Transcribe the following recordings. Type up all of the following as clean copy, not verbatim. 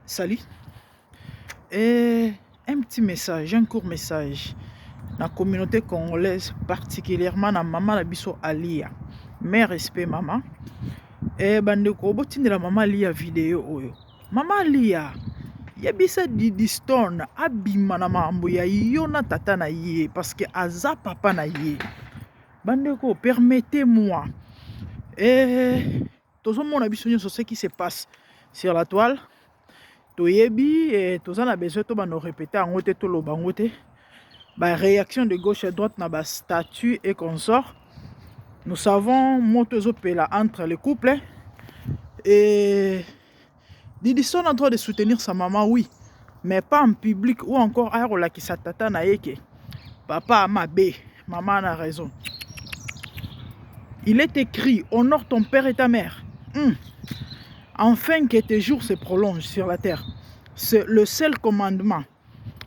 Salut. Et un petit message, un court message. La communauté congolaise, particulièrement na maman na biso Alia. Mes respect maman. Et bandeko botindela maman Alia vidéo oyo. Maman Alia, yebisa Didi Stone abima na makambo ya yo na tata na ye parce que aza papa na ye. Bandeko, permettez-moi. Et tozomona biso nyonso ce qui se passe sur la toile. Toyebi eh, toza na besoin tobanda répéter yango te, toloba yango te, baréaction de gauche à droite na bastatut et consort. Nous savons moto ezopela entre le couple et Didi Stone en train de soutenir sa maman, oui, mais pas en public ou encore aya kolakisa tata na ye ke papa mabe, maman a raison. Il est écrit: honore ton père et ta mère, afin que tes jours se prolongent sur la terre. C'est le seul commandement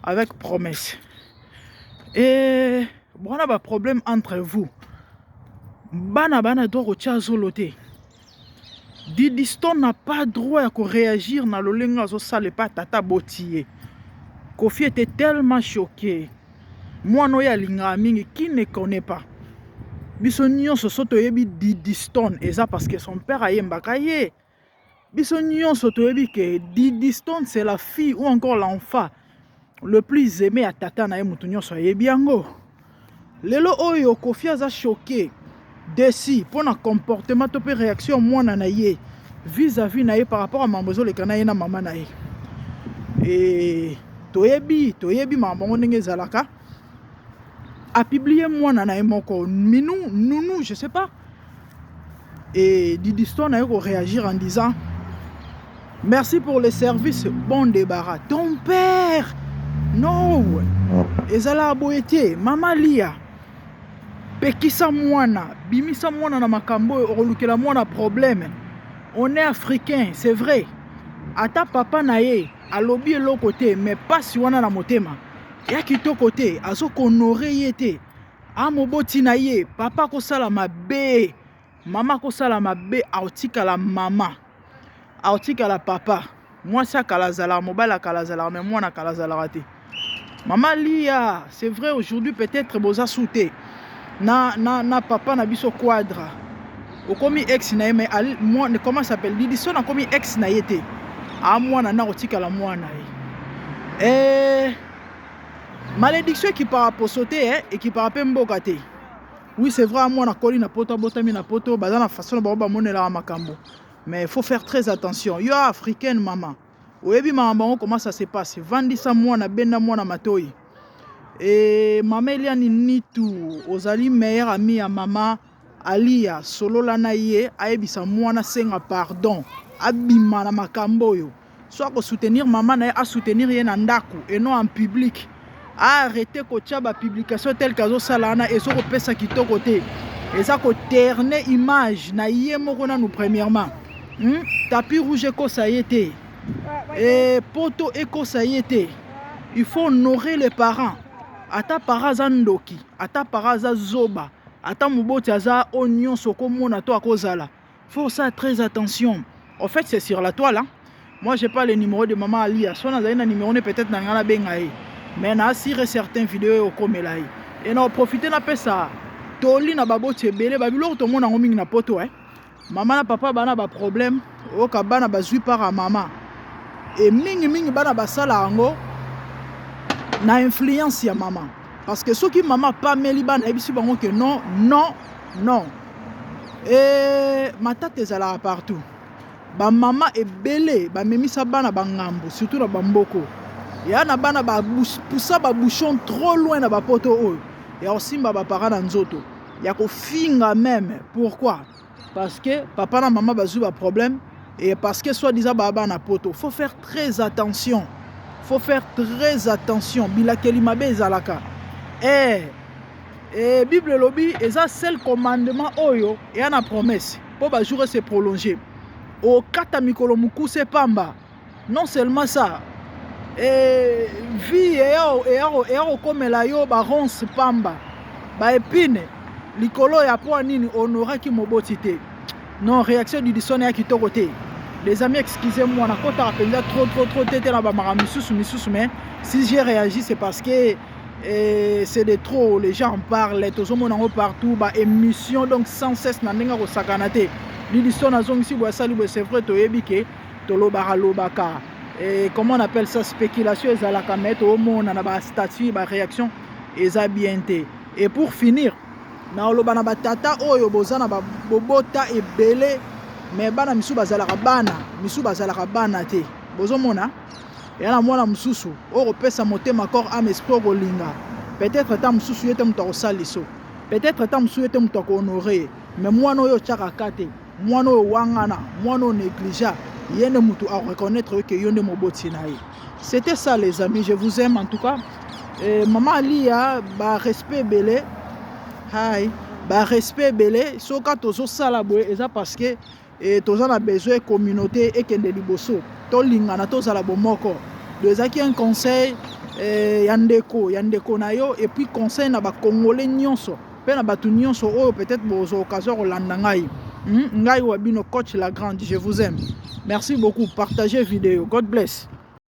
avec promesse. Et bwana, baproblème entre vous, bana bana droit kotia zolo te. Didi Stone n'a pas droit ya koréagir na lolenge azosala epa tata boti ye. Kofi était tellement choqué. Mwana oyo alingaka mingi, qui ne connaît pas, biso nyonso so toyebi Didi Stone eza parce que son père ayembaka ye. Biso nyonso toyebi ke Didi Stone, c'est la fille ou encore l'enfant le plus aimé ya tata na ye. Moto nyonso ayebi yango. Lelo oyo Kofi aza choqué, déçu mpona comportement to mpe réaction ya mwana na ye vis-à-vis na ye par rapport à mambo ezoleka na ye na mama na ye. E toyebi makambo yango ndenge ezalaka. Apublier mwana na ye moko minu nunu, je sais pas. Et Didi Stone aye koréagir en disant: merci pour le service, bon débarras ton père. Non, ezalaka boye te. Mama Lia, pekisa mwana, bimisa mwana na makambo oyo okolukela mwana problème. On est africain, c'est vrai, ata papa na ye alobi eloko te, mais pasi wana na motema ya kitoko te, azokohonorer ye te. Amoboti na ye, papa akosala mabe, mama akosala mabe, aotikala mama, aotikala papa. Mwasi akala azalaka, mobali akala azalaka, mais mwana akala azalaka te. Mama Lia, c'est vrai, aujourd'hui peut-être boza su te na papa na biso Quadra, okomi ex na ye, mais moi, comment s'appelle, Didi Stone akomi ex na ye te. Amwana na kotikala mwana ye. Malédiction ekipaka poso te, ekipaka mpe mboka te. Oui, c'est vrai, amwana akoli na Poto, abotami na Poto, baza na façon na bango bamonelaka makambo, mais il faut faire très attention. Yo africaine, mama, oyebi makambo yango, comment ça se passe. Vandisa mwana, benda mwana matoi. E mama Eliani Nitu, ozali meilleur ami ya mama Alia, solola na ye, ayebisa mwana, senga pardon, abima na makambo oyo. So akosoutenir mama na ye, asoutenir ye na ndako et non en public. Aarrêter kotia bapublication tel ke azosala wana, ezokopesa kitoko te, eza koternir image na ye moko nanu premièrement. Tapis rouge ekosa ye te, e Poto ekosa ye te. Il faut honorer les parents. Ata parent aza ndoki, ata parent aza zoba, ata moboti aza oyo nyonso okomona to akozala, faut ça très attention. En fait, c'est sur la toile, hein? Moi, j'ai pas le numéro de maman Alia. So nazali na numéro ne, peut-être na ngai nabenga ye, mais na assurer certain vidéo oyo okomela ye. E na oprofiter napesa toli na baboti ebele. Babiloko tomona yango mingi na Poto, eh? Mama na papa bana baproblème, oyoka bana bazwi part ya mama. E mingimingi bana basala yango na influence ya mama, parce que soki mama apameli bana, ayebisi bango ke non, non, non, e matata ezalaka partout. Bamama ebele bamemisa bana bangambo, surtout na bamboko ya na bana bapusa babouchon trop loin na bapoto oyo ya kosimba baparent na nzoto, ya kofinga même. Pourquoi? Parce que papa na mama bazwi baproblème et parce que soi-disant baa bana Poto. Faut faire très attention, faut faire très attention. Bilakeli mabe ezalaka. Bible elobi eza seul commandement oyo eya na promesse mpo bajour se prolonger, okata mikolo mokuse pamba. Non seulement ça, vie eya kokomela yo baronce pamba, baépines likolo ya mpo nini honoraki moboti te. Non, réaction Didi Stone ya kitoko te. Les amis, excusez-moi, nakotaka mpenza trop trop trop te te na bamakambo misusu misusu, mais si j'ai réagi, c'est parce que c'est de trop. Les gens en parlent, tozomona yango partout, baémission, donc sans cesse, na ndenge akosakana te. Didi Stone azongisi boye, asali boye. C'est vrai, toyebi ke tolobaka lobaka et comment on appelle ça, spéculation ezalaka, mais toomona na bastatut, baréaction eza bien te. Et pour finir, naoloba na batata oyo boza na bobota ebele, mais bana misusu bazalaka bana, misusu bazalaka bana te. Bozomona eya na mwana mosusu oyo kopesa motema, corps, âme, esprit, okolinga. Peut-être ta mosusu ye te moto akosalisa, peut-être ta mosusu ye te moto akohonorer ye, mais mwana oyo otiaka ka te, mwana oyo wangana, mwana oyo négligea, ye nde motu areconnaître ke yo nde moboti na ye. C'était ça, les amis, je vous aime en tout cas. Mama Alia, barespect ebele, hi, barespect ebele. Soki tozosala boye, eza parce que toza na besoin communauté ekende liboso, tolingana, tozala bomoko. Donc ezalaki un conseil ya ndeko na yo, et puis conseil na bacongolais nyonso mpe na bato nyonso oyo peut-être bozwa occasion kolanda ngai. Ngai wa bino, coach La Grande, je vous aime. Merci beaucoup. Partagez vidéo. God bless.